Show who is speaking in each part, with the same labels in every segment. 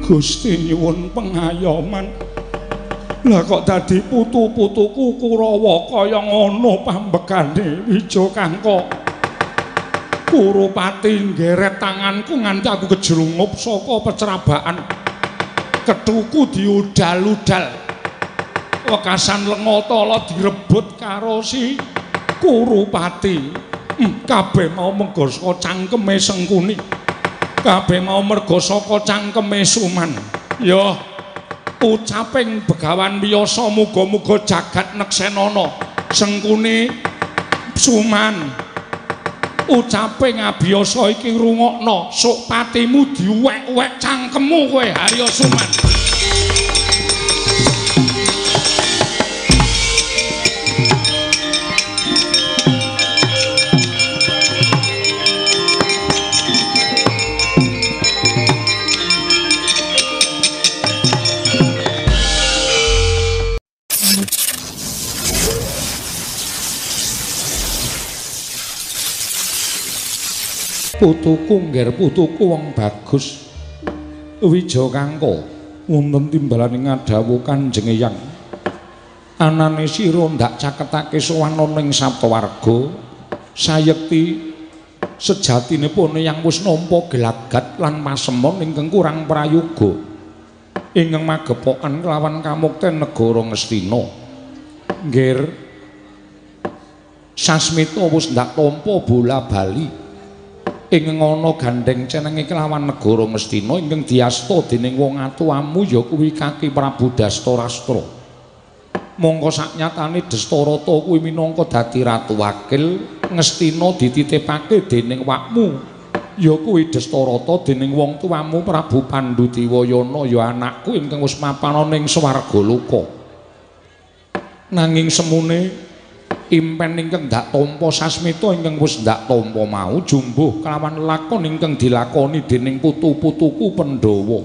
Speaker 1: Gusti nyuwun pengayoman. Lah kok dadi putu-putuku Kurawa kaya ngono pambekane Wijakangka. Kurupati nggeret tanganku nganti aku kejrungup saka pecrabakan. Kethuku diudal-udal. Wekasan lenga tala direbut karo si Kurupati. Kabeh mau merga saka cangkeme Sengkuni. Kabeh mau merga saka cangkeme Suman. Ya ucaping Begawan Wiyasa muga-muga jagat neksenana. Sengkuni Suman, ucaping abiyasa iki rungokno, sok patimu diwek-wek cangkemmu kowe Harya Suman. Putuku ngger putuku wong bagus Wijakangka wonten timbalane ngadhawuh Kanjeng Eyang. Anane sira ndak caketake sowan ana ing Saptawarga sayekti sejatinipun Eyang wis nampa gelagat lan pasemon ingkang kurang prayoga ingkang magepokan kelawan kamukten negara Ngastina. Ngger Sasmita wis ndak tampa bola bali ingkang ana gandheng cenenge kelawan negara Ngastina ingkang diasta dening wong atuamu ya kuwi Kaki Prabu Dastarastra. Mongko saknyatane Dastarata kuwi minangka dadi ratu wakil Ngastina dititipake dening wakmu ya kuwi Dastarata dening wong tuamu Prabu Pandu Dewayana ya anakku ingkang wis mapan ana ing swarga loka. Nanging semune impen ingkang ndak tampa Sasmita ingkang wis ndak tampa mau jumbuh kelawan lakon ingkang dilakoni dening putu-putuku Pandhawa.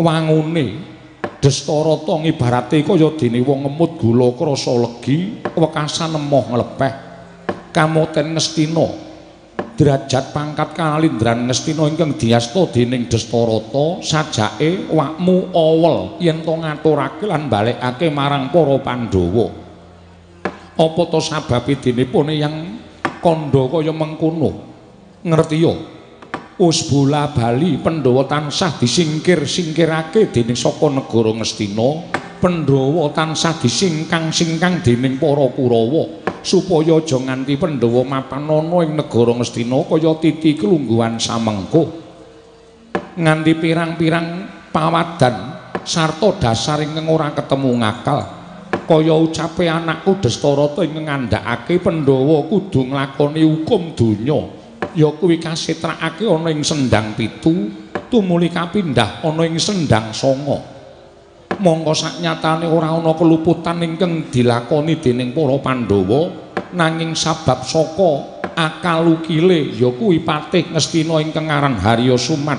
Speaker 1: Wangune Dastarata ngibarate kaya dene wong ngemut gula krasa legi, wekasan emoh nglepeh. Kamoten Ngastina derajat pangkat kalindran Ngastina ingkang diasta dening Dastarata sajake wakmu awel yen to ngaturake lan balekake marang para Pandhawa. Apa to sababe denipun yang kandha kaya mengkono? Ngertiya wis bola bali Pandhawa tansah disingkir-singkirake dening saka negara Ngastina, Pandhawa tansah disingkang-singkang dening para Kurawa supaya aja nganti Pandhawa mapan ana ing negara Ngastina kaya titi kelungguhan samengko. Nganti pirang-pirang pawadan sarta dasar ingkang ora ketemu ngakal. Kaya ucape anakku Dastarata ingkang ngandhakake Pandhawa kudu nglakoni hukum donya ya kuwi kasetrakake ana ing Sendang Pitu tumuli kapindhah ana ing Sendang Sanga. Mongko saknyatane ora ana keluputan ingkang dilakoni dening para Pandhawa nanging sabab saka akal ukile ya kuwi patih Ngastina ingkang aran Harya Suman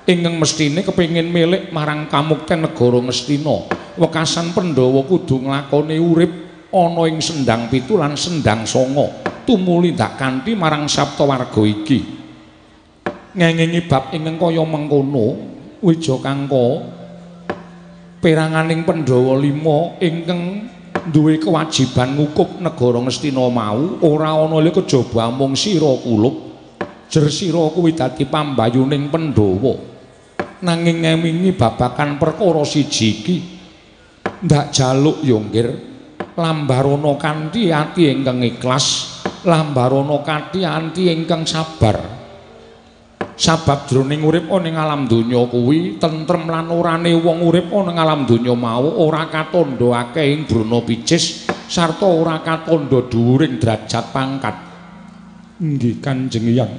Speaker 1: ingkang mestine kepengin milik marang kamukten negara Ngastina. Wekasan Pandhawa kudu nglakoni urip ana ing Sendang Pitu lan Sendang Sanga tumuli ndak kanthi marang Saptawarga iki. Ngengingi bab ingkang kaya mengkono Wijakangka peranganing Pandhawa 5 ingkang duwe kewajiban ngukup negara Ngastina mau ora ana liya kejaba amung sira kulup. Jer sira kuwi dadi pambayuning Pandhawa. Nanging ngemingi babakan perkara siji iki ndak jaluk ya nggir lambarana kanthi ati ingkang ikhlas, lambarana kanthi ati ingkang sabar. Sabab jroning urip ana ing alam donya kuwi tentrem lan orane wong urip ana ing alam donya mau ora katandha akeh ing brana picis sarta ora katandha dhuwuring derajat pangkat. Nggih Kanjeng Eyang.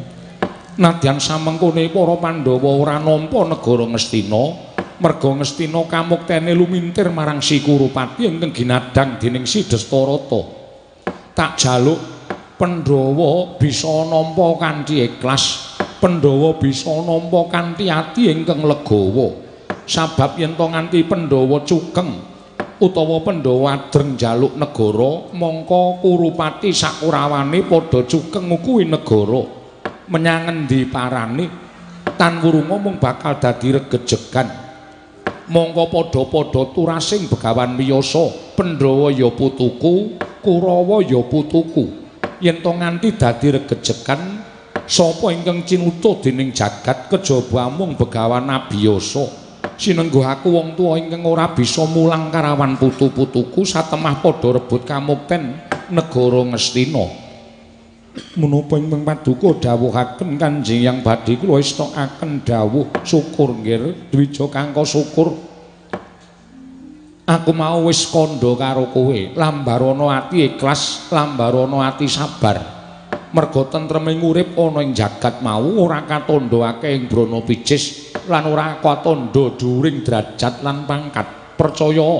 Speaker 1: Nadyan samengkone para Pandhawa ora nampa negara Ngastina, merga Ngastina kamuktene lumintir marang si Kurupati ingkang ginadang dening si Dastarata. Tak jaluk Pandhawa bisa nampa kanthi ikhlas, Pandhawa bisa nampa kanthi ati ingkang legawa. Sabab yen to nganti Pandhawa cukeng utawa Pandhawa adreng njaluk negara, mongko Kurupati sakurawane padha cukeng ngukuhi negara menyang endi parane. Tan wurunga mung bakal dadi regejegan. Mongko padha-padha turasing Begawan wiyasa, Pandhawa ya putuku, Kurawa ya putuku. Yen to nganti dadi regejegan, sapa ingkang cinuta dening jagat kejaba amung Begawan abiyasa. Sinengguh aku wong tuwa ingkang ora bisa mulang karawan putu-putuku satemah padha rebut kamukten negara Ngastina. Menapa ingkang paduka dawuhaken Kanjeng Yang badhe kula estokaken dawuh syukur nggih Dwija Kangka syukur. Aku mau wis kandha karo kowe, lambarana ati ikhlas, lambarana ati sabar. Merga tentreming urip ana ing jagat mau ora katandha akeh ing brana picis lan ora katandha dhuwuring derajat lan pangkat. Percaya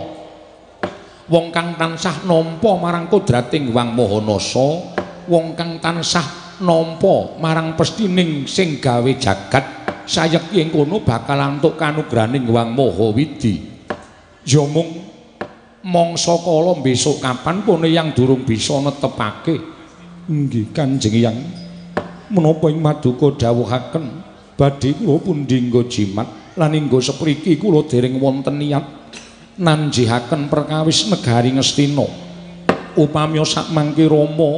Speaker 1: wong kang tansah nampa marang kodrating Hyang Maha Nasa, wong kang tansah nampa marang pestining sing gawe jagat, sayekti ing kono bakal antuk kanugrahaning Hyang Maha Widi. Ya mung mangsa kala besok kapan pune yang durung bisa netepake. Inggih Kanjeng Hyang, menapa ing maduka dawuhaken badhe kula pundi nggo jimat lan inggo sepriki kula dereng wonten niat nanjihaken perkawis negari Ngastina. Upami sakmangke Rama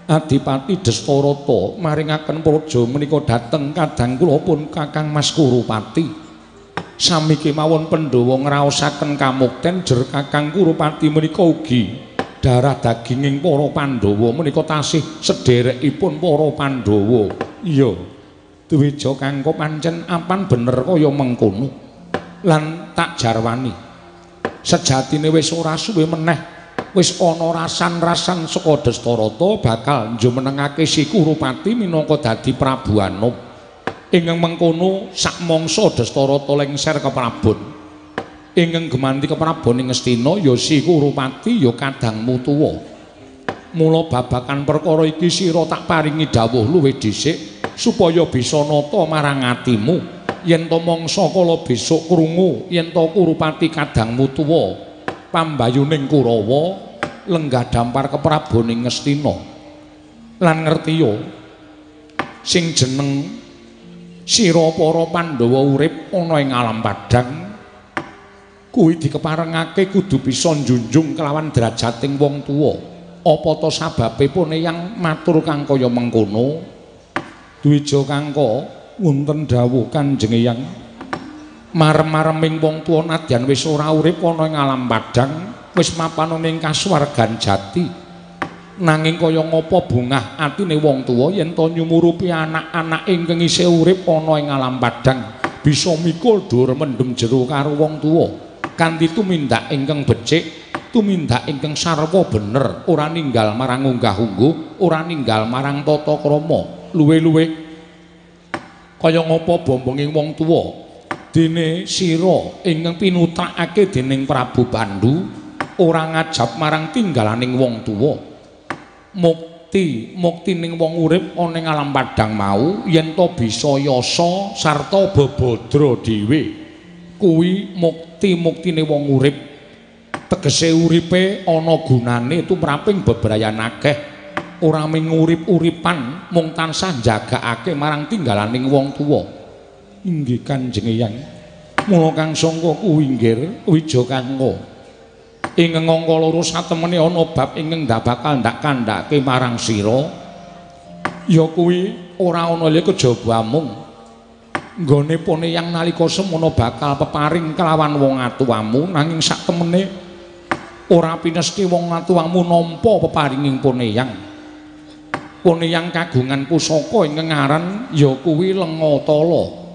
Speaker 1: Adipati Destarata maringaken praja menika dhateng kadang kula pun Kakang Mas Kurupati. Sami kemawon Pandhawa ngraosaken kamukten jer Kakang Kurupati menika ugi darah daginging para Pandhawa menika tasih sederekipun para Pandhawa. Iya, Dwija Kangka pancen apan bener kaya mengkono. Lan tak jarwani, sejatine wis ora suwe meneh wis ana rasan-rasan saka Destarata bakal njumenengake si Kurupati minangka dadi Prabu Anom. Ingkang mengkono sakmangsa Destarata lengser keprabon. Ingkang gemanti keprabon ing Ngastina ya si Kurupati ya kadangmu tuwa. Mula babakan perkara iki sira tak paringi dawuh luwih dhisik supaya bisa nata marang atimu. Yen to mangsa kala besok krungu yen to Kurupati kadangmu tuwa pambayuning Kurawa lenggah dampar keprabon ing Ngastina. Lan ngertiya sing jeneng sira para Pandhawa urip ana ing alam padhang kuwi dikeparengake kudu bisa njunjung kelawan derajating wong tuwa. Apa ta sababe pune yang matur kang kaya mengkono? Dwija Kangka, wonten dawuh Kanjeng Hyang, marem-mareming wong tuwa nadyan wis ora urip ana ing alam padhang, wis mapan ana ing kasuwargan jati. Nanging kaya ngapa bungah atine wong tuwa yen to nyumurupi anak-anak ingkang isih urip ana ing alam padhang bisa mikul dhuwur mendem jero karo wong tuwa kanthi tumindak ingkang becik, tumindak ingkang sarwa bener, ora ninggal marang unggah-ungguh, ora ninggal marang tata krama. Luwe-luwe kaya ngapa bombonging wong tuwa dene sira ingkang pinutrakake dening Prabu Pandu ora ngajab marang tinggalaning wong tuwa. Mukti muktining wong urip ana ing alam padhang mau yen to bisa yasa sarta bebadra dhewe, kuwi mukti-muktine wong urip. Tegese uripe ana gunane tumraping bebrayan akeh, ora mung urip-uripan mung tansah njagakake marang tinggalaning wong tuwa. Inggih Kanjeng Hyang, mula kang sangka kuwi nggih Wija Kangka ing angka loro satemene ana bab ingkang ndak bakal ndak kandhake marang sira, ya kuwi ora ana liya kejaba amung nggone pone yang nalika semono bakal peparing kelawan wong atuwamu, nanging satemene ora pinesti wong atuwamu nampa peparinging Poneyang. Poneyang kagungan pusaka ingkang aran ya kuwi Lengatala.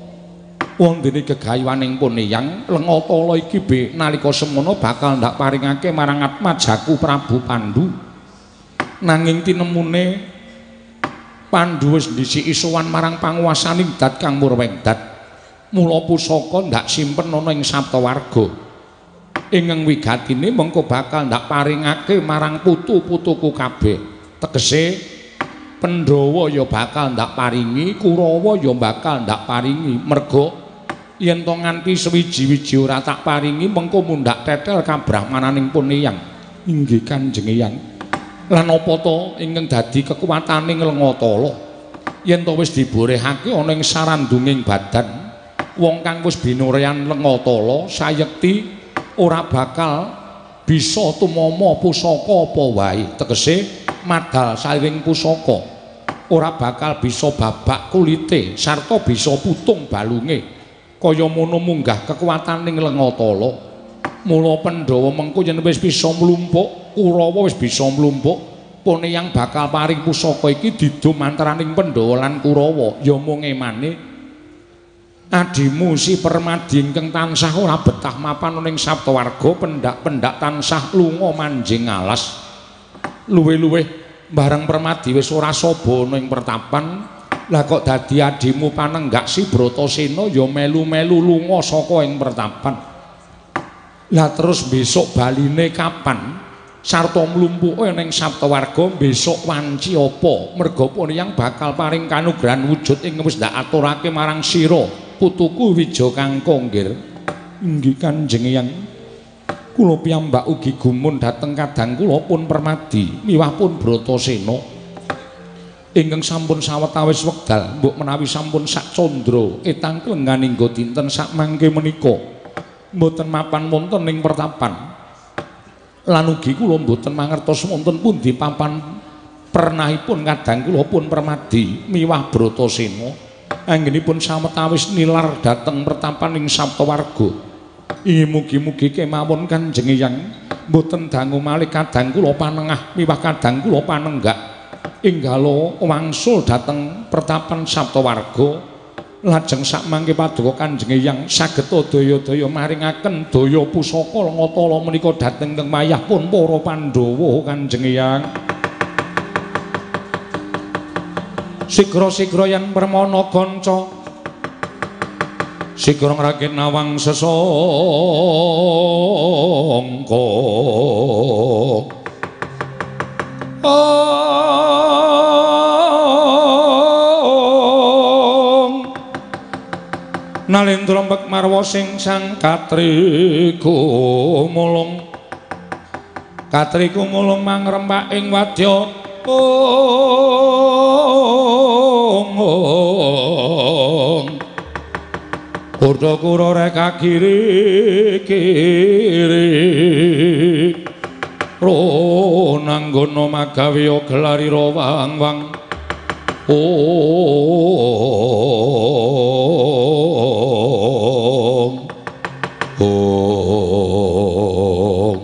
Speaker 1: Wondene gegayuhaning Poneyang, Lengatala iki be nalika semono bakal ndak paringake marang atmajaku Prabu Pandu. Nanging tinemune Pandu wis ndhisiki sowan marang panguwasaning Dat Kang Murwengdat. Mula pusaka ndak simpen ana ing Saptawarga. Ingkang wigatine mengko bakal ndak paringake marang putu-putuku kabeh. Tegese Pandhawa ya bakal ndak paringi, Kurawa ya bakal ndak paringi. Merga yen to nganti sewiji-wiji ora tak paringi mengko mundhak tetel kabrahmananing Poneyang. Inggih Kanjeng Hyang. Lan apa to ingkang dadi kekuwataning Lengatala? Yen to wis diborehake ana ing sarandunging badan wong kang wis binoreyan lenga tala sayekti ora bakal bisa tumama pusaka apa wae. Tegese madal sairing pusaka ora bakal bisa babak kulite sarta bisa putung balunge. Kaya mono munggah kekuataning lenga tala. Mula Pandhawa mengko yen wis bisa mlumpuk, Kurawa wis bisa mlumpuk, pone yang bakal paring pusaka iki didum antaraning Pandhawa lan Kurawa ya mung emane adimu si Permadi ingkang tansah ora betah mapan ning Saptawarga, pendak-pendak tansah lunga manjing alas. Luwih-luwih bareng Permadi wis ora saba ning pertapan, lah kok dadi adimu panenggak si Bratasena ya melu-melu lunga saka ing pertapan. Lah terus besok baline kapan? Sarta mlumpuke ning Saptawarga besok wanci apa? Merga yang bakal paring kanugrahan wujud ing wis ndak aturake marang sira putuku Wija Kangka nggir. Inggih Kanjeng Eyang. Kula piyambak ugi gumun dhateng kadang kula pun Permadi miwah pun Bratasena ingkang sampun sawetawis wekdal mbok menawi sampun sak candra etang klenganing nggo dinten sak mangke menika mboten mapan wonten ing pertapan. Lan ugi kula mboten mangertos wonten pundi papan pernahipun kadang kula pun Permadi miwah Bratasena anggenipun sawetawis nilar dhateng pertapan ing Saptawarga. Inggih mugi-mugi kemawon Kanjeng Eyang mboten dangu malih kadang kula panengah miwah kadang kula panenggak inggalo wangsul dhateng pertapan Saptawarga. Lajeng sakmangke paduka Kanjeng Eyang saged daya-daya maringaken daya pusaka lenga tala menika dhateng ing wayah pun para Pandhawa Kanjeng Eyang. Sigra-sigra yen permana kanca sigra ngragit nawang sesangka. Nalendra mbek marwa sing sang katriku mulung, katriku mulung mangrempak ing wadya. Kurda kura reka kiri kiri ronanggono magawe gelarira wang wang. Ong ong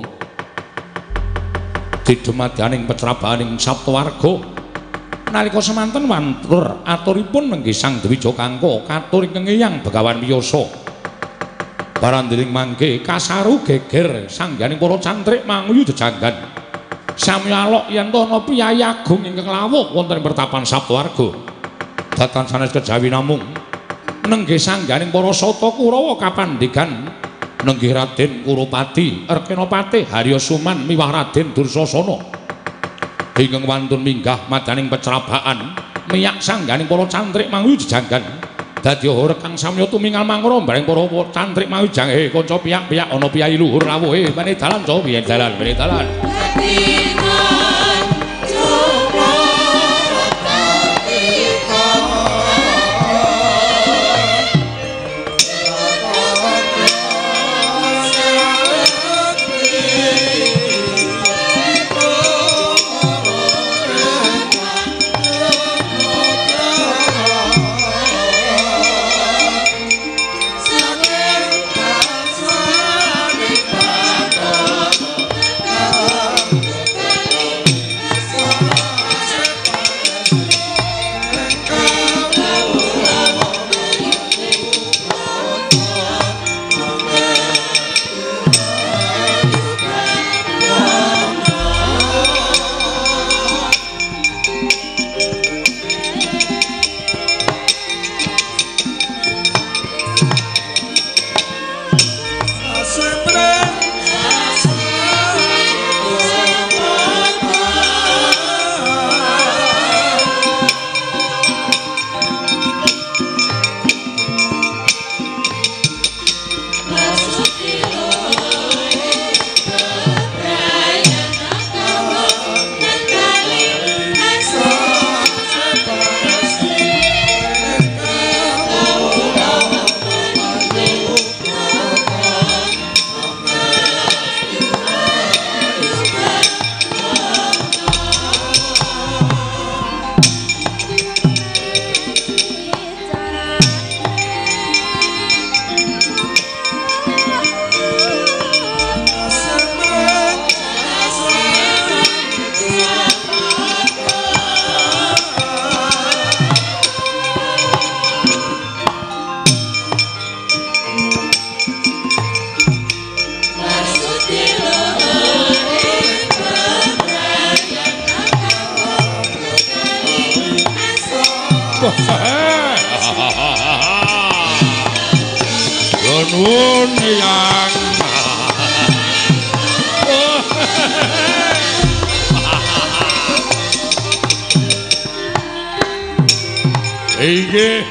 Speaker 1: didumadaning pecrabaning Saptawarga nalika semanten wantur aturipun nenggih Sang Dwija Kangka katur ingkang Eyang Begawan Wiyasa. Barandiring mangke kasaru geger sangganing para cantrik manguyu jejanggan. Sami alok yen to ana piyayi agung ingkang lawuh wonten ing pertapan Saptawarga. Datan sanes kejawi namung nenggih sangganing para sata Kurawa kapandigan nenggih Raden Kurupati, Erkenapati, Harya Suman miwah Raden Dursasana. Ingkang wantun minggah madaning pecrabaan miyak sangganing para cantrik manguyu jejanggan. Dadi horeg kang samya tumingal mangro bareng para cantrik manguyu jang kanca piyak-piyak ana piyayi luhur rawuh mene dalan co piye dalan mene dalan.
Speaker 2: Saking
Speaker 1: Nuwun Eyang. Inggih.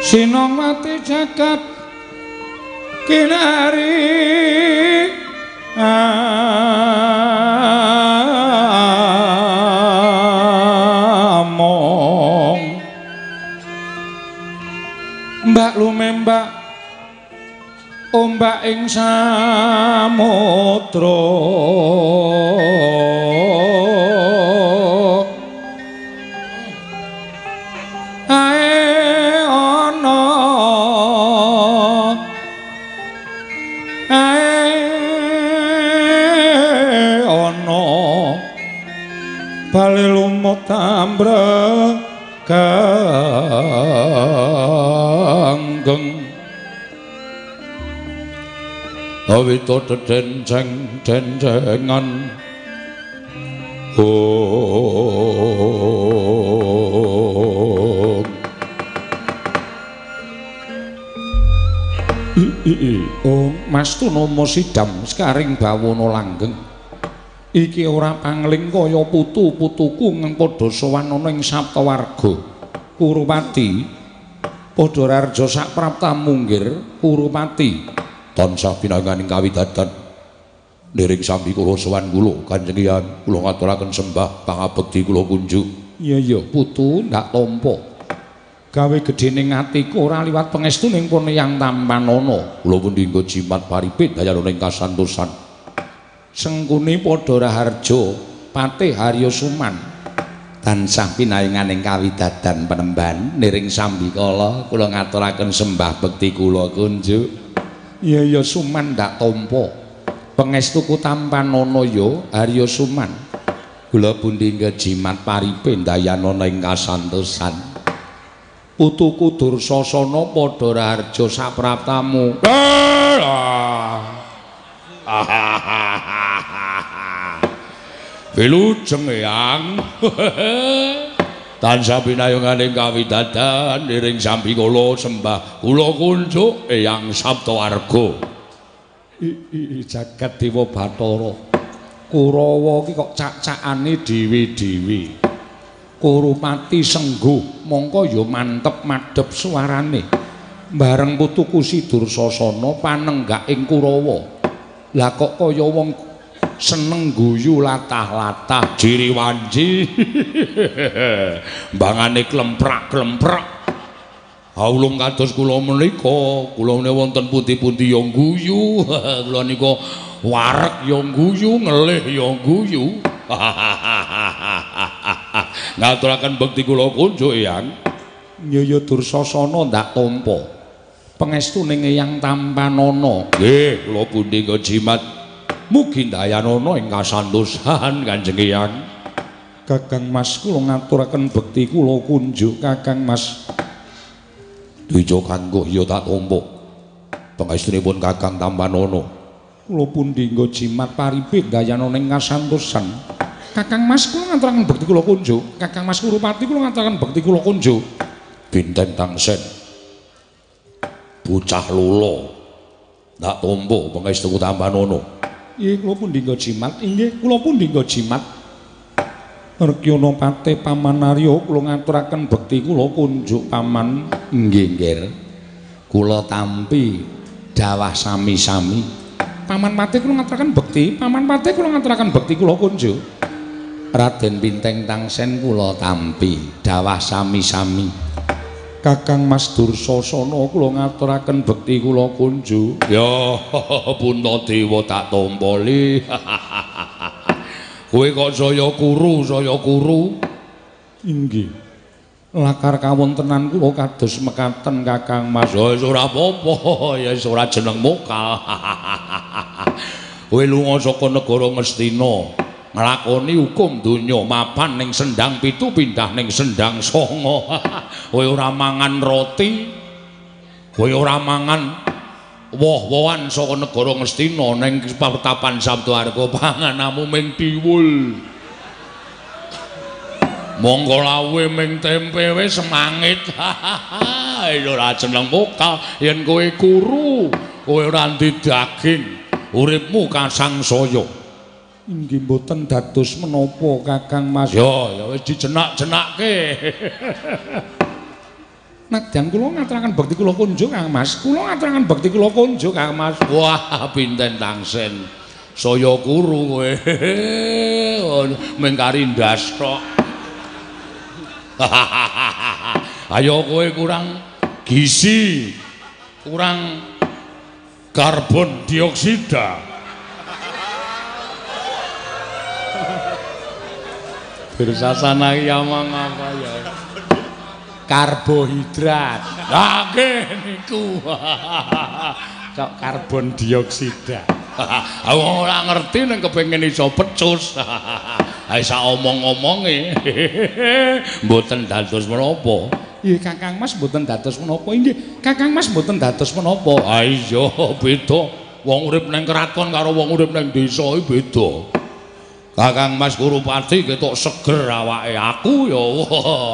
Speaker 1: Sinongwati jagat kinari among mbak lumembak ombak ing samudra bali lumut ambre ganggeng awita dedenceng dencengan om Mas Tunomo sidam sekaring bawana langgeng. Iki ora pangling kaya putu-putuku ngeng padha sowan ana ing Saptawarga. Kurupati padha rarja saprapta munggir Kurupati
Speaker 2: tansah pinanganing kawidadan niring sambi kula sowan kula Kanjeng Hyang kula ngaturaken sembah pangabekti kula kunjuk.
Speaker 1: Iya iya putu ndak tampa. Gawe gedhening atiku ora liwat pangestuning pun Hyang Tampanana.
Speaker 2: Kula pundi nggo jimat paripit dayana ing kasantosan.
Speaker 1: Sengkuni padha raharja Patih Harya Suman tansah pinayenganing kawidadan penemban niring sambikala kula ngaturaken sembah bekti kula kunjuk. Iya iya Suman ndak tampa. Pangestuku tampanana ya Harya Suman.
Speaker 2: Kula pundi jimat paripe ndayana ing kasantosan.
Speaker 1: Putuku Dursasana padha raharja sapraptamu.
Speaker 2: Wilujeng Eyang. Tansah pinayunganing kawidadan niring sambikala sembah kula kunjuk Eyang Saptawarga.
Speaker 1: Jagat Dewa Bathara. Kurawa ki kok cak-cakane dhewe-dhewe. Kurupati sengguh mongko ya mantep madhep suarane. Bareng putuku si Dursasana panenggak ing Kurawa. Lah kok kaya wong seneng guyu latah-latah
Speaker 2: jiri wanci mbangane klemprak-klemprak. Aulung kados kula menika, kula menika wonten pundi-pundi ya guyu. Kula nika wareg ya guyu, ngelih ya guyu. Ngaturaken bekti kula kunjuk Eyang.
Speaker 1: Ya ya Dursasana ndak tampa. Pangestuning Eyang Tampanana.
Speaker 2: Nggih, kula pundi jimat. Mugi ndayanana ing kasantosan Kanjeng Eyang.
Speaker 1: Kakang Mas kula ngaturaken bekti kula kunjuk Kakang Mas.
Speaker 2: Dwija kanggo ya tak tampa. Pangestunipun Kakang Tampanana.
Speaker 1: Kula pundi nggo jimat paripe ndayanana ing kasantosan. Kakang Mas kula ngaturaken bekti kula kunjuk. Kakang Mas Kurupati kula ngaturaken bekti kula kunjuk.
Speaker 2: Binten Tangsen. Bocah lolo. Tak tampa pangestuku Tampanana.
Speaker 1: Nggih kula pundhingga jimat. Inggih kula pundhingga jimat. Rekyana Patih Paman Arya kula ngaturaken bekti kula kunjuk paman. Nggih nggih. Kula tampi dawah sami-sami. Paman Patih kula ngaturaken bekti, Paman Patih kula ngaturaken bekti kula kunjuk. Raden Binteng Tangsen kula tampi dawah sami-sami. Kakang Mas Dursasana kula ngaturaken bekti kula kunjuk. Ya Puntadewa tak tampa li. Kowe kok saya kuru, saya kuru. Inggih. Lakar kawontenan kula kados mekaten Kakang Mas. Ya wis ora apa-apa, ya wis ora jeneng mokal. Kowe lunga saka negara Ngastina, nglakoni hukum donya, mapan ning Sendang 7 pindah ning Sendang 9. Kowe ora mangan roti, kowe ora mangan woh-wohan saka negara Ngastina ning pertapan Sabtuarga, panganamu ming tiwul. Monggo lawe ming tempe wis semangit. Ya ora jeneng mokal yen kowe kuru, kowe ora ndek daging, uripmu kasangsaya. Inggih mboten dados menapa Kakang Mas. Ya, ya wis dijenak-jenakke. Nadyan kula ngaturaken bekti kula kunjuk Kang Mas. Kula ngaturaken bekti kula kunjuk Kang Mas. Wah, pinten tangsen. Saya kuru kowe. Ming kari ndas tok. Ayo kowe kurang gizi, kurang karbon dioksida. Bersasana iki omong apa ya? Karbohidrat. Lah nggih niku. Kok karbon dioksida. Aku ora ngerti ning kepengin iso pecus. Ha sak omong-omonge mboten dados menapa. Nggih Kakang Mas mboten dados menapa. Inggih Kakang Mas mboten dados menapa. Ha iya beda. Wong urip ning kraton karo wong urip ning desa iki beda. Kakang Mas Kurupati ketok seger awake, aku ya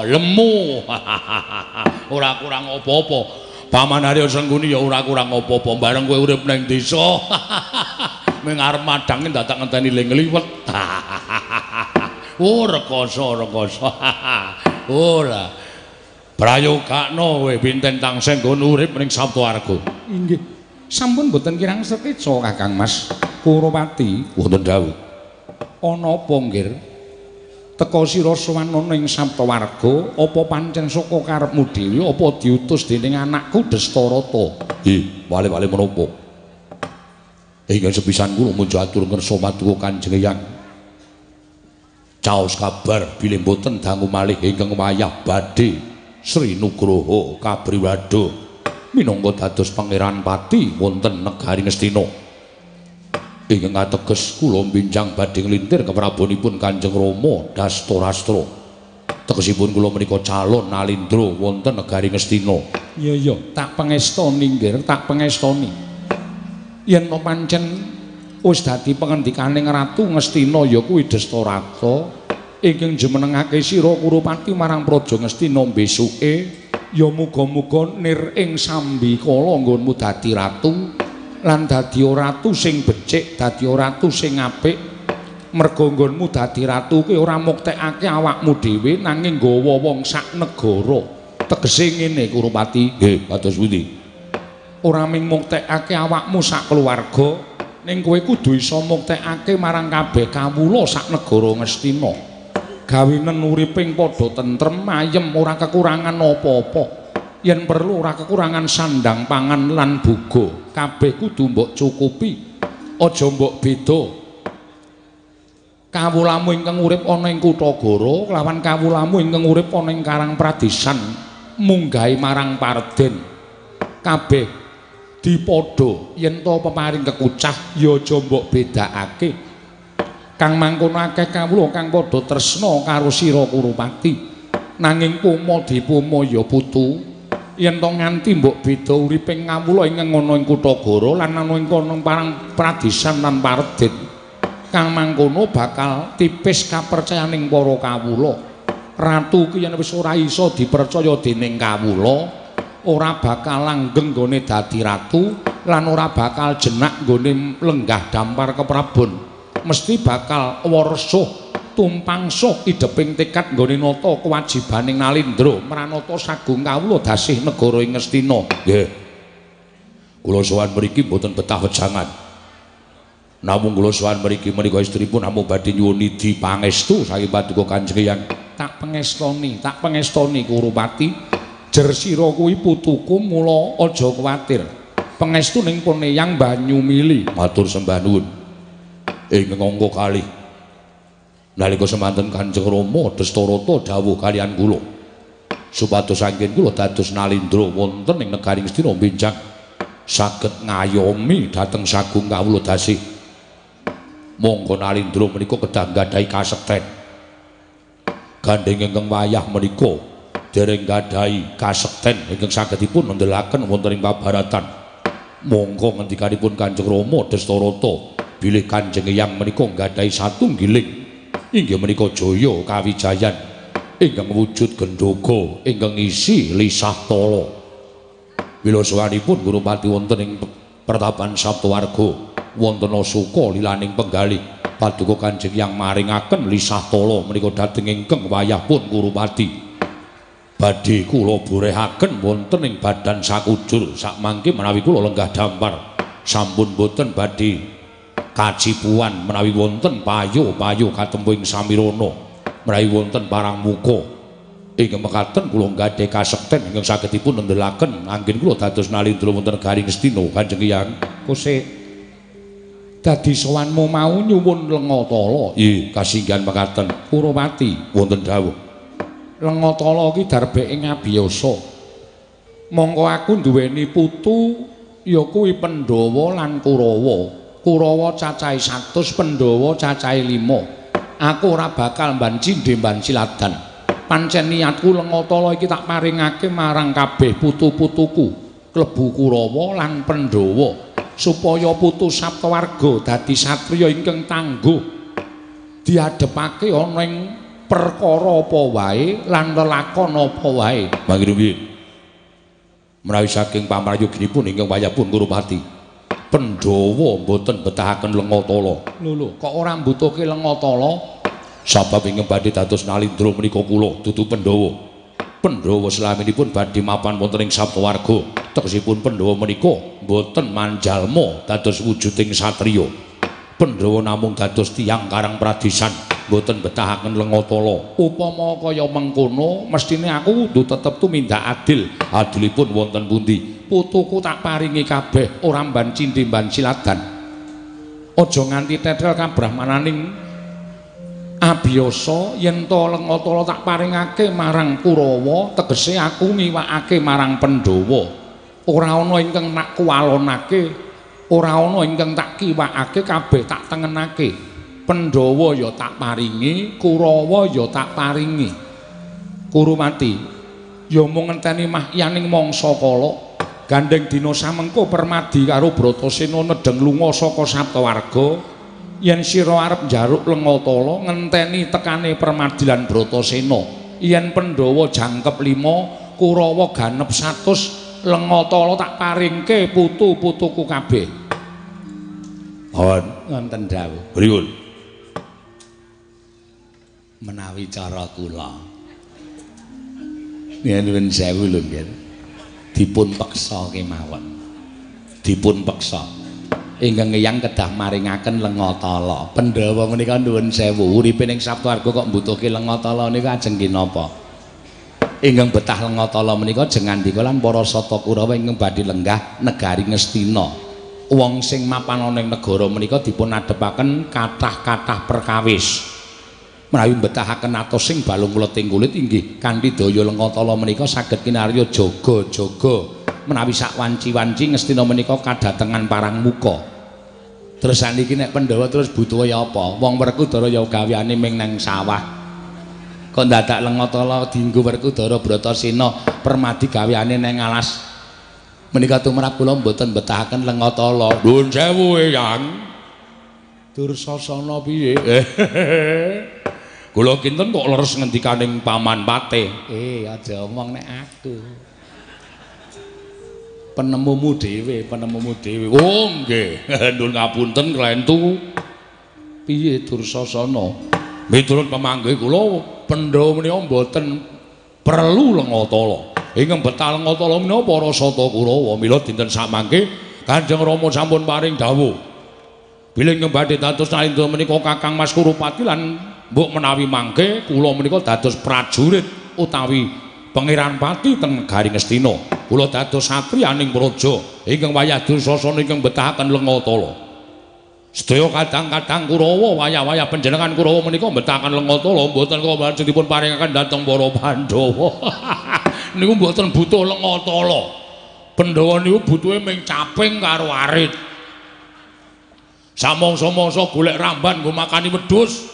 Speaker 1: lemu. Ora kurang apa-apa. Paman Arya Sengkuni ya ora kurang apa-apa. Bareng kowe urip ning desa. Ming arep madange dadak ngenteni le ngliwet. Oh rekoso rekoso. Ora. Prayogakno kowe pinten tangsen nggon urip ning Sabtuarga. Inggih. Sampun mboten kirang sekeca Kakang Mas Kurupati. Wonten dawuh. Ana apa nggir? Teka sira sowan ana ing Saptawarga, apa pancen saka karepmu dhewe apa diutus dening anakku Destarata? Nggih, wale-wale menapa? Ingkang sepisan kula munjuk atur ngersa paduka Kanjeng Eyang. Caos kabar bilih mboten dangu malih ingkang wayah badhe Sri Nugroho Kabriwado minangka dados Pangeran Pati wonten negari Ngastina. Ingkang ateges kula mbinjang badhe nglintir keprabonipun Kanjeng Rama Dastarastra. Tegesipun kula menika calon nalindra wonten negari Ngastina. Iya iya, tak pengestoni nggih, tak pengestoni. Yen to pancen wis dadi pengendikaning Ratu Ngastina ya kuwi Destarata ingkang jumenengake sira Kurupati marang Praja Ngastina besuke ya muga-muga nir ing sambikala nggonmu dadi ratu. Lan dadi ratu sing becik, dadi ratu sing apik. Merga nggonmu dadi ratu kuwi ora muktekake awakmu dhewe nanging nggawa wong sak negara. Tegese ngene Kurupati. Nggih, kados pundi? Ora mung muktekake awakmu sak keluarga, ning kowe kudu iso muktekake marang kabeh kawula sak negara Ngastina. Gawenen uriping padha tentrem, ayem, ora kekurangan apa-apa. Yen perlu ora kekurangan sandang pangan lan boga, kabeh kudu mbok cukupi, aja mbok beda. Kawulamu ingkang urip ana ing Kutagara kelawan kawulamu ingkang urip ana ing Karang Pradesan munggahe marang Parden, kabeh dipadha. Yen to peparing kekucah ya aja mbok bedakake. Kang mangkono akeh kawula kang padha tresna karo sira Kurupati, nanging puma dipuma ya putu. Yen to nganti mbok beda uriping kawula ingkang ana ing Kutagara lan ana ing kono Parang Pradesan lan Parden, kang mangkono bakal tipis kapercayaning para kawula. Ratu ki yen wis ora iso dipercaya dening kawula, ora bakal langgeng nggone dadi ratu. Lan ora bakal jenak nggone lenggah dampar keprabon. Mesti bakal warsuh tumpangsuh ideping tekad nggone nata kewajibaning Nalindra mranata sagung kawula dasih negara ing Ngastina.
Speaker 2: Nggih. Kula sowan mriki mboten betah wejangan. Namung kula sowan mriki menika estripun namung badhe nyuwun nidhi pangestu saking paduka Kanjeng Eyang.
Speaker 1: Tak pengestoni Kurupati. Jer sira kuwi putuku mula aja kuwatir. Pangestu ning pun Eyang banyu mili.
Speaker 2: Matur sembah nuwun. Ing angka kalih nalika semanten Kanjeng Rama Dastarata dawuh kaliyan kula supados anggen kula dados Nalindra wonten ing negari Ngastina benjang saged ngayomi dhateng sagung kawula dasih. Monggo Nalindra menika kedah nggadahi kasekten. Gandheng ingkang wayah menika dereng nggadahi kasekten ingkang sagedipun nendelaken wonten ing pabaratan. Monggo ngendikanipun Kanjeng Rama Dastarata bilih Kanjeng Eyang menika nggadahi satunggiling inggih menika jaya kawijayan ingkang wujud gendhoga ingkang ngisi lisah tala. Mila sowanipun Gurupati wonten ing pertapan Saptawarga wonten asuka lilaning penggalih paduka Kanjeng Eyang maringaken lisah tala menika dhateng ingkang wayah pun Kurupati. Badhe kula borehaken wonten ing badan sakujur sakmangke menawi kula lenggah dampar sampun boten badhe kacipuan menawi wonten payo-payo katempu ing samirana menawi wonten parang muka ingkang mekaten kula nggadhahi kasekten ingkang sagedipun nendelaken anggen kula dados Nalindra wonten negari Ngastina. Kanjeng Eyang
Speaker 1: kosek dadi sowanmu mau nyuwun lenga tala.
Speaker 2: Nggih, kasinggihan mekaten
Speaker 1: Kurupati.
Speaker 2: Wonten dawuh.
Speaker 1: Lenga tala iki darbeke ngabiyasa. Mongko aku duweni putu ya kuwi Pandhawa lan Kurawa. Kurawa cacahe 100, Pandhawa cacahe 5. Aku ora bakal mban cindhe mban siladan. Pancen niatku lenga tala iki tak paringake marang kabeh putu-putuku, klebu Kurawa lan Pandhawa, supaya putu Saptawarga dadi satriya ingkang tangguh. Diadhepake ana ing perkara apa wae lan lelakon apa wae.
Speaker 2: Mangke menawi saking pamrayoginipun ingkang wayahipun Kurupati, Pandhawa mboten betahaken lenga tala.
Speaker 1: Lho lho, kok ora mbutuhke lenga tala?
Speaker 2: Sabab ingkang badhe dados Nalindra menika kula dudu Pandhawa. Pandhawa selaminipun badhe mapan wonten ing Saptawarga. Tegesipun Pandhawa menika mboten manjalma dados wujuding satriya. Pandhawa namung dados tiyang karang pradisan, mboten betahaken lenga tala.
Speaker 1: Upama kaya mengkono, mestine aku kudu tetep tumindak adil.
Speaker 2: Adilipun wonten pundi?
Speaker 1: Putuku tak paringi kabeh, ora mban cindhe mban siladan. Aja nganti tetel kabrahmananing abiyasa yen to lenga tala tak paringake marang Kurawa, tegese aku ngiwakake marang Pandhawa. Ora ana ingkang tak kuwalonake, ora ana ingkang tak kiwakake, kabeh tak tengenake. Pandhawa ya tak paringi, Kurawa ya tak paringi. Kurupati ya mung ngenteni mahyaning mangsa kala. Gandheng dina samengko Permadi karo Bratasena nedheng lunga saka Saptawarga. Yen sira arep njaruk lenga tala ngenteni tekane Permadi lan Bratasena. Yen Pandhawa jangkep 5, Kurawa ganep 100, lenga tala tak paringke putu-putuku kabeh.
Speaker 2: Mohon
Speaker 1: wonten dawuh.
Speaker 2: Pripun?
Speaker 1: Menawi cara kula nyuwun sewu lho nggih. Dipun peksa kemawon. Dipun peksa. Ingkang Eyang kedah maringaken lenga tala. Pandhawa menika nuwun sewu, uripe ning Saptawarga kok mbutuhke lenga tala niku ajeng kinapa? Ingkang betah lenga tala menika jeng ngandika lan para sata Kurawa ingkang badhe lenggah negari Ngastina. Wong sing mapan ana ing negara menika dipun adhepaken kathah-kathah perkawis. Menawi mbetahaken atos sing balung mleting kulit inggih kanthi daya lenga tala menika saged kinarya jaga-jaga menawi sak wanci-wanci Ngastina menika kadatengan parang muka. Terus saniki nek Pandhawa terus butuh ya apa? Wong Werkudara ya gaweane ming nang sawah. Kok dadak lenga tala dienggo Werkudara Bratasena Permadi gaweane nang alas. Menika tumrap kula mboten mbetahaken lenga tala.
Speaker 2: Nuwun sewu Eyang.
Speaker 1: Dursasana piye?
Speaker 2: Kula kinten kok leres ngendikaning Paman Patih.
Speaker 1: Aja omong nek aku.
Speaker 2: Penemumu dhewe, penemumu dhewe. Oh nggih, ndul ngapunten klentu. Piye Dursasana? Miturut pemanggih kula Pandhawa menika mboten perlu lengatala. Ingkang betah lengatala menika para Sata Kurawa. Mila dinten samangke Kanjeng Rama sampun paring dawuh. Bilih ingkang badhe dados nalindra menika Kakang Mas Kurupati lan mbok menawi mangke kula menika dados prajurit utawi Pangeran Pati teng negari Ngastina. Kula dados satriyaning praja ingkang wayah Dursasana ingkang betahaken lengatala. Sedaya kadang-kadang Kurawa wayah-wayah panjenengan Kurawa menika mbetahaken lengatala mboten kok lajeng dipun paringaken dhateng para Pandhawa. Niku mboten butuh lengatala. Pandhawa niku butuhe mung caping karo arit. Samangsa-mangsa golek ramban nggo makani wedhus.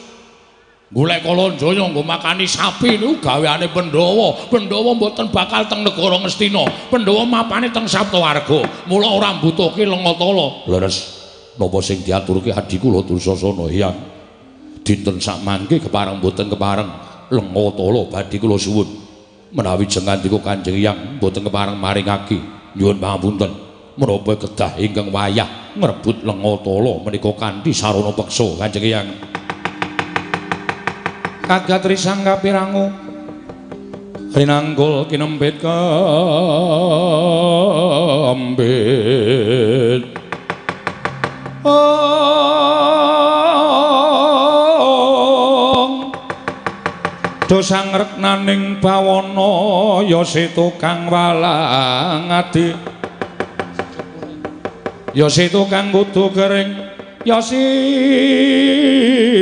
Speaker 2: Golek kalanjaya nggo makani sapi niku gaweane Pandhawa. Pandhawa mboten bakal teng negara Ngastina. Pandhawa mapane teng Saptawarga. Mula ora mbutuhke lengatala. Leres. Napa sing diaturke adhi kula Dursasana? Hyang. Dinten sakmangke kepareng mboten kepareng lengatala badhe kula suwun. Menawi jengandika Kanjeng Hyang mboten kepareng maringake nyuwun pangapunten. Menapa kedah ingkang wayah ngrebut lengatala menika kanthi sarana peksa Kanjeng Hyang.
Speaker 1: Kagat risang kapirangu rinanggul kinempit kambit. Ong dosang reknaning bawana ya si tukang walang adi, ya si tukang kudu kering, ya si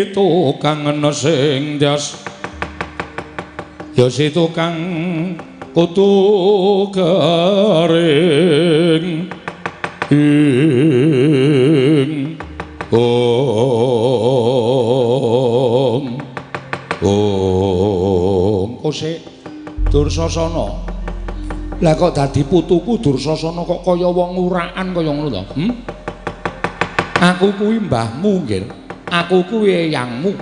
Speaker 1: tukang nesing ndas, ya si tukang kudu kering. Ing ong ong kosek Dursasana. Lah kok dadi putuku Dursasana kok kaya wong urakan kaya ngono to? Aku kuwi mbahmu nggih. Aku kuwi eyangmu.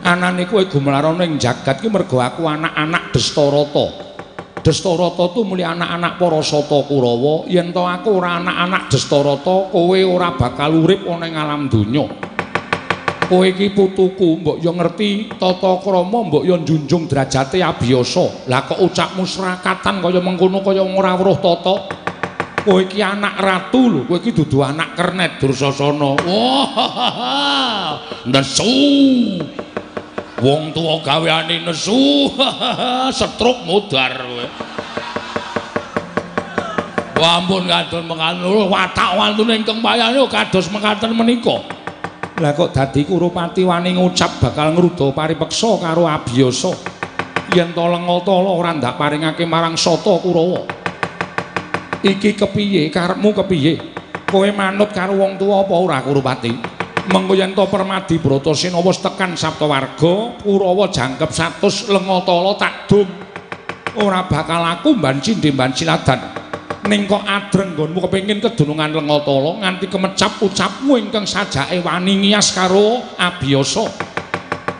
Speaker 1: Anane kowe gumelarana ing jagat ki mergo aku anak-anak Destarata. Destarata tu muli anak-anak para Sata Kurawa. Yen to aku ora anak-anak Destarata, kowe ora bakal urip ana ing alam donya. Kowe iki putuku, mbok yo ngerti tata krama, mbok yo njunjung derajate abiyasa. Lah kok ucapmu serakatan kaya mengkono kaya ora weruh tata. Kowe iki anak ratu lho, kowe iki dudu anak kernet Dursasana.
Speaker 2: Wah, nesu. Wong tuwa gaweane nesu, setruk modar kowe. Wah ampun kados mekaten watak wantune ingkang payane kados mekaten menika.
Speaker 1: Lah kok dadi Kurupati wani ngucap bakal ngruda paripeksa karo abiyasa. Yen to lengatala ora ndak paringake marang Sata Kurawa. Iki kepiye karepmu kepiye? Kowe manut karo wong tuwa apa ora Kurupati? Mengko yen to Permadi Bratasena wis tekan Saptawarga, Kurawa jangkep 100 lengatala tak dum. Ora bakal aku mbanci ndemban siladan. Ning kok adreng nggonmu kepengin kedunungan lengatala nganti kemecap ucapmu ingkang sajake wani ngiyas karo abiyasa.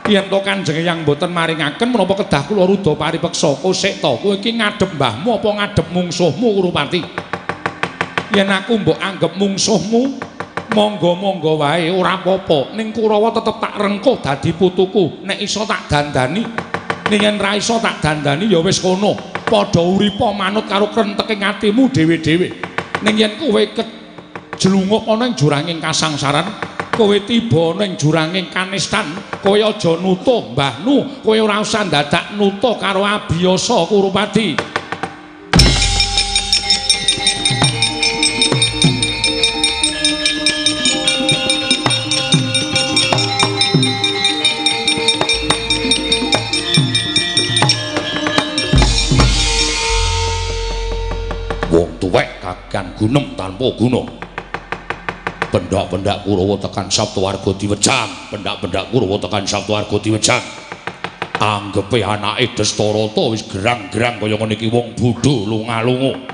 Speaker 1: Yen to Kanjeng Hyang mboten maringaken menapa kedah kula ruda paripeksa? Kosek to, kowe iki ngadhep mbahmu apa ngadhep mungsuhmu Kurupati? Yen aku mbok anggep mungsuhmu, monggo-monggo wae ora apa-apa. Ning Kurawa tetep tak rengkuh dadi putuku. Nek iso tak dandani, ning yen ra iso tak dandani ya wis kono. Padha uripa manut karo krenteking atimu dhewe-dhewe. Ning yen kowe kejlungup ana ing juranging kasangsaran, kowe tiba ana ing juranging kanistan, kowe aja nutuh mbahnu, kowe ora usah dadak nutuh karo abiyasa Kurupati.
Speaker 2: Tuwek kakean gunem tanpa guna. Pendak-pendak Kurawa tekan Saptawarga diwejang, pendak-pendak Kurawa tekan Saptawarga diwejang. Anggepe anake Destarata wis gerang-gerang kaya ngene iki wong bodho lunga-lunga.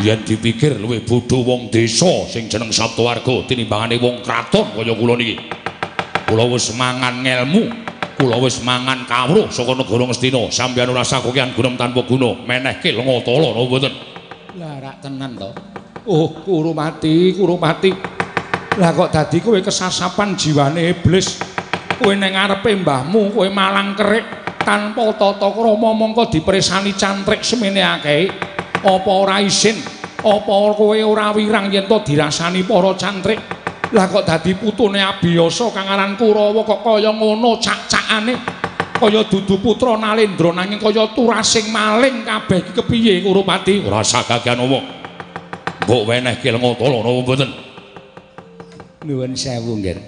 Speaker 2: Yen dipikir luwih bodho wong desa sing jeneng Saptawarga tinimbangane wong kraton kaya kula niki. Kula wis mangan ngelmu, kula wis mangan kawruh saka negara Ngastina. Sampeyan ora sakokean gunem tanpa guna, menehke lengatala napa mboten?
Speaker 1: Lah rak tenan to. Oh, Kurupati, Kurupati. Lah kok dadi kowe kesasapan jiwane iblis. Kowe ning ngarepe mbahmu, kowe malang kerik tanpa tata krama mongko dipresani cantrik semene akeh. Apa ora isin? Apa kowe ora wirang yen to dirasani para cantrik? Lah kok dadi putune Abiyasa kang aran Kurawa kok kaya ngono cak-cakane? Kaya dudu putra Nalendra nanging kaya turasing maling kabeh iki kepiye Kurupati?
Speaker 2: Ora usah kakean omong. Mbok wenehke lenga tala napa mboten?
Speaker 1: Nuwun sewu nggih.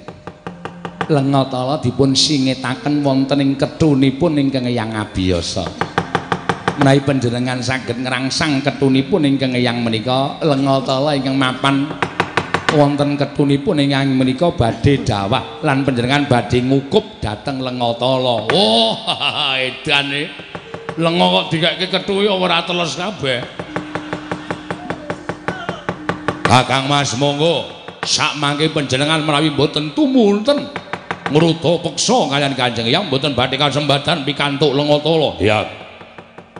Speaker 1: Lenga tala dipun singetaken wonten ing kethunipun ingkang Eyang Abiyasa. Menawi panjenengan saged ngrangsang kethunipun ingkang Eyang menika, lenga tala ingkang mapan wonten kethunipun ingkang menika badhe dawah lan panjenengan badhe ngukup dhateng lenga tala.
Speaker 2: Oh, edane. Lenga kok dikekke kethuwe ora teles kabeh. Kakang Mas monggo sak mangke panjenengan menawi mboten tumunten ngruda peksa kaliyan Kanjeng Eyang mboten badhe kasembadan pikantuk lenga tala. Ya.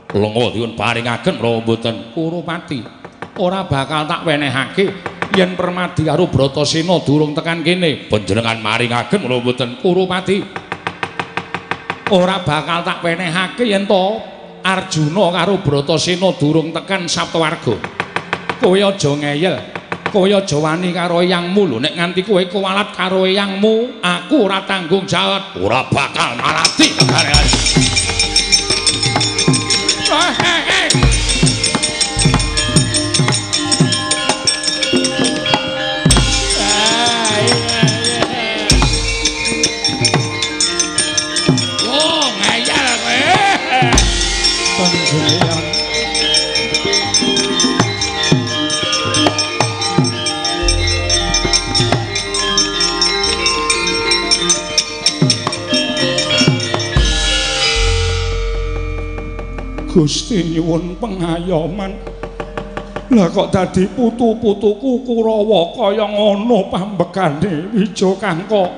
Speaker 2: Lenga dipun paringaken napa mboten?
Speaker 1: Kurupati, ora bakal tak wenehake yen Permadi karo Bratasena durung tekan kene.
Speaker 2: Panjenengan maringaken napa mboten?
Speaker 1: Kurupati, ora bakal tak wenehake yen to Arjuna karo Bratasena durung tekan Saptawarga. Kowe aja ngeyel, kowe aja wani karo eyangmu lho. Nek nganti kowe kuwalat karo eyangmu, aku ora tanggung jawab.
Speaker 2: Ora bakal malati. Oh, ngeyel kowe.
Speaker 1: Panjenengan Gusti nyuwun pengayoman. Lah kok dadi putu-putuku Kurawa kaya ngono pambekane Wijakangka.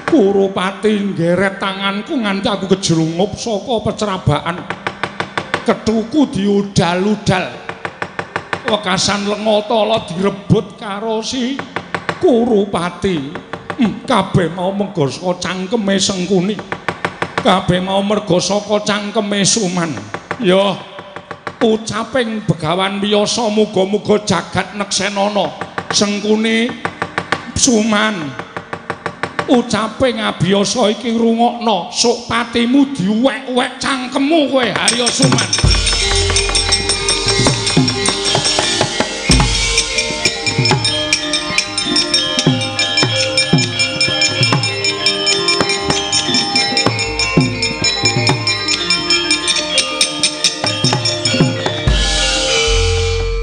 Speaker 1: Kurupati nggeret tanganku nganti aku kejrungup saka pecrabaan. Kethuku diudal-udal. Wekasan lenga tala direbut karo si Kurupati. Kabeh mau merga saka cangkeme Sengkuni. Kabeh mau merga saka cangkeme Suman. Ya, ucaping Begawan Wiyasa muga-muga jagat neksenana. Sengkuni Suman, ucaping Abiyasa iki rungokno, sok patimu diwek-wek cangkemmu kowe Harya Suman.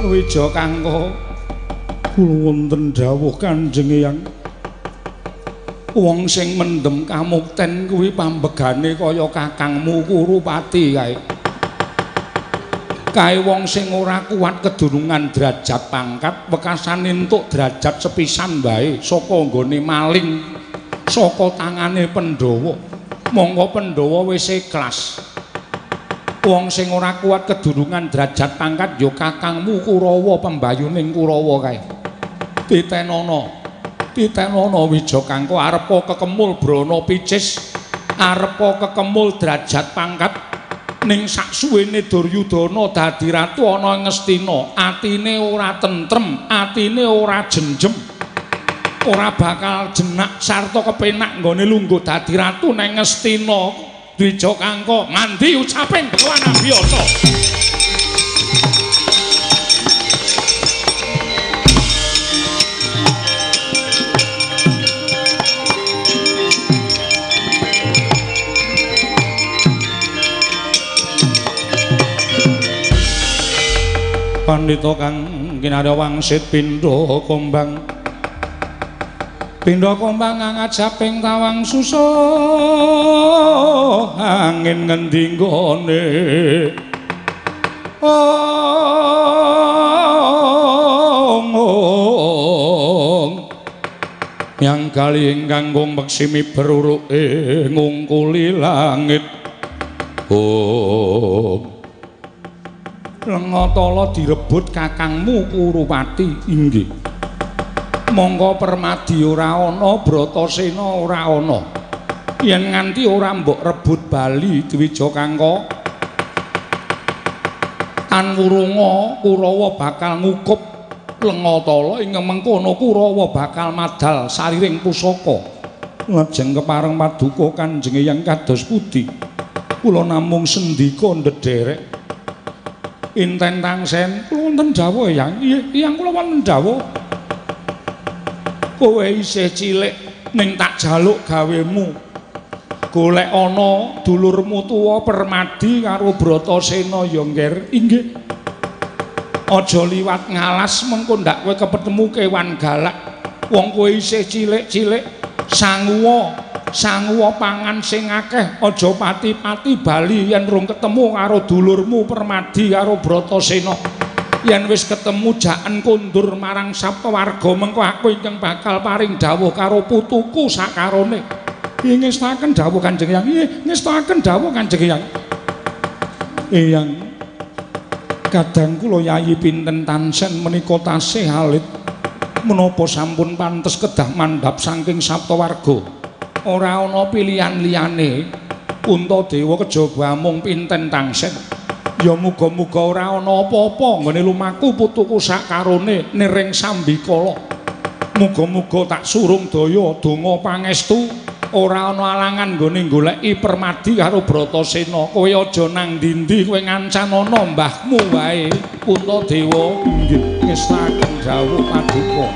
Speaker 1: Wijakangka, kula wonten dawuh Kanjeng Eyang. Wong sing mendem kamukten kuwi pambegane kaya kakangmu Kurupati kae. Kae wong sing ora kuat kedurungan derajat pangkat, wekasane entuk derajat sepisan wae saka nggone maling saka tangane Pandhawa. Mongko Pandhawa wis ikhlas. Wong sing ora kuat kedurungan derajat pangkat ya kakangmu Kurawa, pembayuning Kurawa kae. Titenono, titenono Wijakangka, arepa kekemul brana picis, arepa kekemul derajat pangkat, ning saksuwene Duryudana dadi ratu ana ing Ngastina, atine ora tentrem, atine ora jenjem, ora bakal jenak sarta kepenak nggone lungguh dadi ratu nang Ngastina. Wijakangka, mandi ucaping Begawan Abiyasa. Pandhita kang kinarya wangsit pindha kombang. Pindha kombang ngajaping tawang susuh angin ngendi nggone. Ong ong yang kali ingkang gong meksimi beruruke ngungkuli langit. Om Lengatala direbut kakangmu Kurupati. Inggih. Mongko Permadi ora ana, Bratasena ora ana. Yen nganti ora mbok rebut bali Dwija Kangka, tan wurunga Kurawa bakal ngukup Lengatala ing mengkono Kurawa bakal madal sariring pusaka. Lajeng kepareng paduka Kanjeng Eyang kados pundi? Kula namung sendika ndederek. Inten tangsen kula wonten dawuh Eyang. Nggih, Eyang kula wonten dawuh. Kowe isih cilik ning tak jaluk gawemu. Golek ana dulurmu tuwa Permadi karo Bratasena ya, Ngger. Inggih. Aja liwat ngalas mengko ndak kowe kepetemu kewan galak. Wong kowe isih cilik-cilik, sanguwa, sanguwa pangan sing akeh, aja pati-pati bali yen rung ketemu karo dulurmu Permadi karo Bratasena. Yen wis ketemu jaken kondur marang Saptawarga mengko aku ingkang bakal paring dawuh karo putuku sakarone. Nggih ngestakaken dawuh Kanjeng Eyang. Nggih ngestakaken dawuh Kanjeng Eyang. Eyang, kadang kula Yayi pinten tansen menika tasih alit. Menapa sampun pantes kedah mandhap saking Saptawarga? Ora ana pilihan liyane. Puntadewa kejaba amung pinten tangsen. Ya muga-muga ora ana apa-apa nggone lumaku putuku sakarone niring sambikala. Muga-muga tak surung daya donga pangestu ora ana alangan nggone goleki Permadi karo Bratasena. Kowe aja nang ndi-ndi, kowe ngancanana mbahmu wae. Puntadewa inggih ngestakaken dawuh paduka.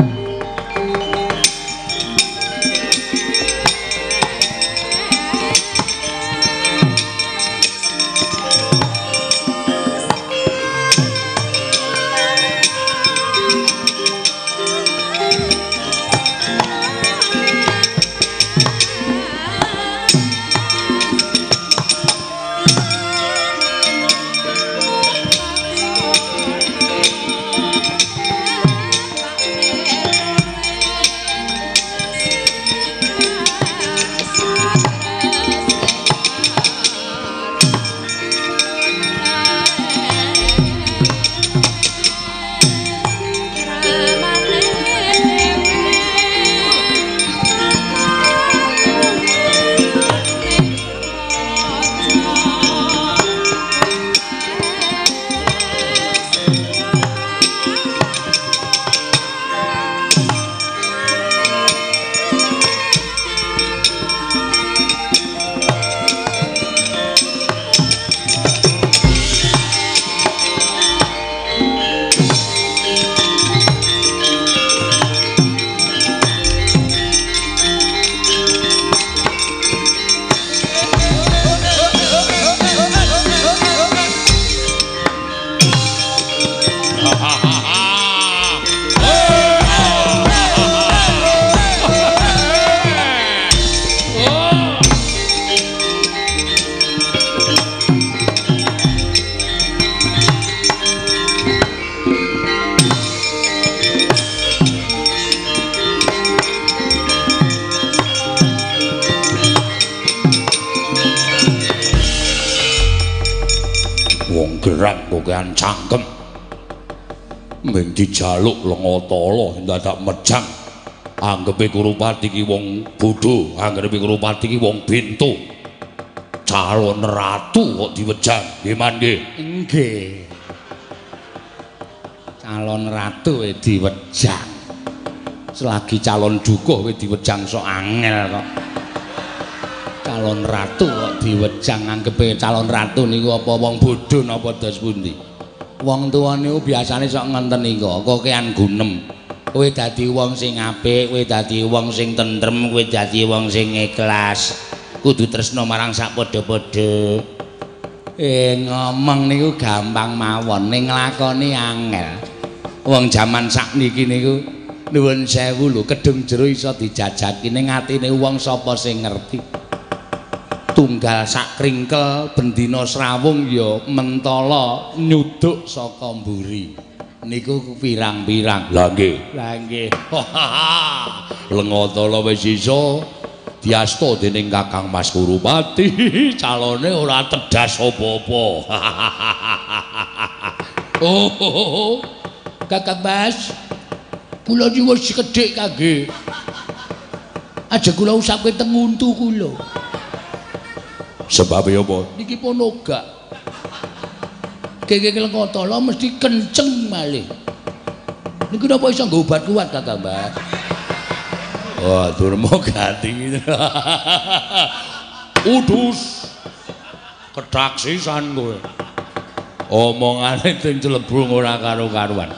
Speaker 1: Kokean cangkem ming dijaluk Lengatala dadak mejang. Anggepe Kurupati ki wong bodho, anggepe Kurupati ki wong bento. Calon ratu kok diwejang. Nggih man nggih.
Speaker 2: Nggih. Calon ratu e diwejang. Selagi calon dukuh kowe diwejang sok angel kok. Calon ratu kok diwejang, anggepe calon ratu niku apa wong bodho napa dos pundi? Wong tuwa niku biasane sok ngenten niku, kokean gunem. Kowe dadi wong sing apik, kowe dadi wong sing tentrem, kowe dadi wong sing ikhlas. Kudu tresna marang sak padha-padha. Ngomong niku gampang mawon, ning nglakoni angel. Wong jaman sakniki niku nuwun sewu lho, kedung jero iso dijajaki ning atine wong sapa sing ngerti. Tunggal sak kringkel bendina srawung ya mentala nyuduk saka mburi. Niku pirang-pirang.
Speaker 1: Lah nggih.
Speaker 2: Lah nggih.
Speaker 1: Lengatala wis iso diasta dening Kakang Mas Kurupati, calone ora tedas apa-apa.
Speaker 2: Oh, Kakang Mas, kula nyuwun sekedhik kangge. Aja kula usapke teng untu kula.
Speaker 1: Sebabe apa?
Speaker 2: Niki pun ogak. Keke Lengkatala mesti kenceng malih. Niki napa iso nggo obat kuat Kakang Mas?
Speaker 1: Wah, Durma gati. Udus. Kedaksisan kowe. Omongane sing clebung ora karo-karuan.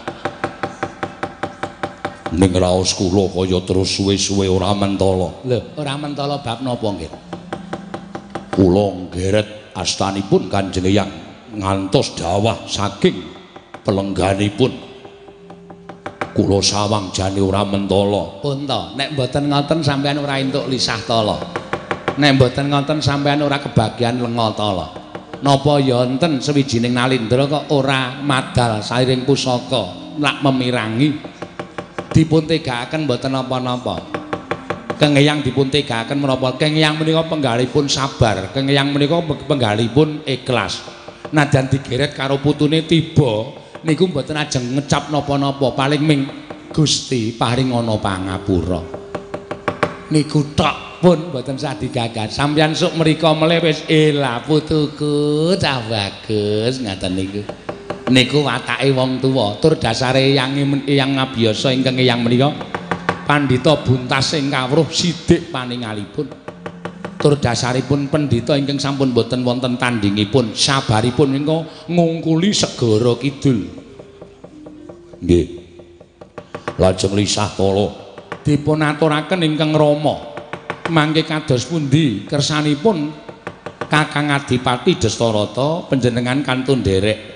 Speaker 1: Ning raos kula kaya terus suwe-suwe ora mentala.
Speaker 2: Lho, ora mentala bab napa nggih?
Speaker 1: Kula nggeret astanipun Kanjeng Eyang ngantos dawah saking pelengganipun. Kula sawang jane ora mentala.
Speaker 2: Pun to, nek mboten ngoten sampean ora entuk lisah tala. Nek mboten ngoten sampean ora kebagian lenga tala. Napa ya enten sewijining nalindra kok ora madal sairing pusaka lak memirangi. Dipun tegakaken mboten napa-napa. Kang Eyang dipun tegakaken menapa? Kang Eyang menika penggalipun sabar, Kang Eyang menika penggalipun ikhlas. Najan digeret karo putune tiba niku mboten ajeng ngecap napa-napa, paling ming Gusti paringana pangapura. Niku tok pun mboten sah digagas. Sampeyan sok mriko melih wis elah putuku cah bagus ngaten niku. Niku watake wong tuwa, tur dasare eyang eyang ngabiyasa ingkang eyang menika pandhita buntas ing kawruh sidik paningalipun. Tur dasaripun pendhita ingkang sampun boten wonten tandingipun, sabaripun menika ngungkuli segara kidul.
Speaker 1: Nggih. Lajeng lisah tala
Speaker 2: dipun aturaken ingkang Rama. Mangke kados pundi kersanipun Kakang Adipati Dastarata panjenengan kantun nderek.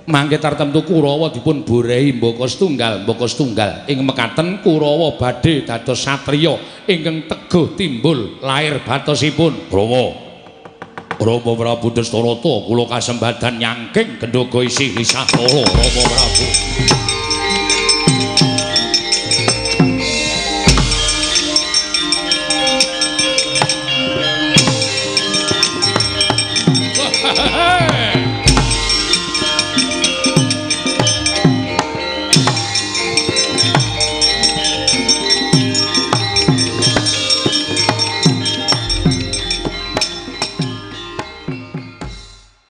Speaker 2: Mangke tartemtu Kurawa dipun borehi mbaka setunggal, mbaka setunggal. Ing mekaten Kurawa badhe dados satriya ingkang teguh timbul lair batosipun.
Speaker 1: Rama. Rama Prabu Dastarata kula kasembadan nyangking gendhoga isih lisah tala Rama Prabu.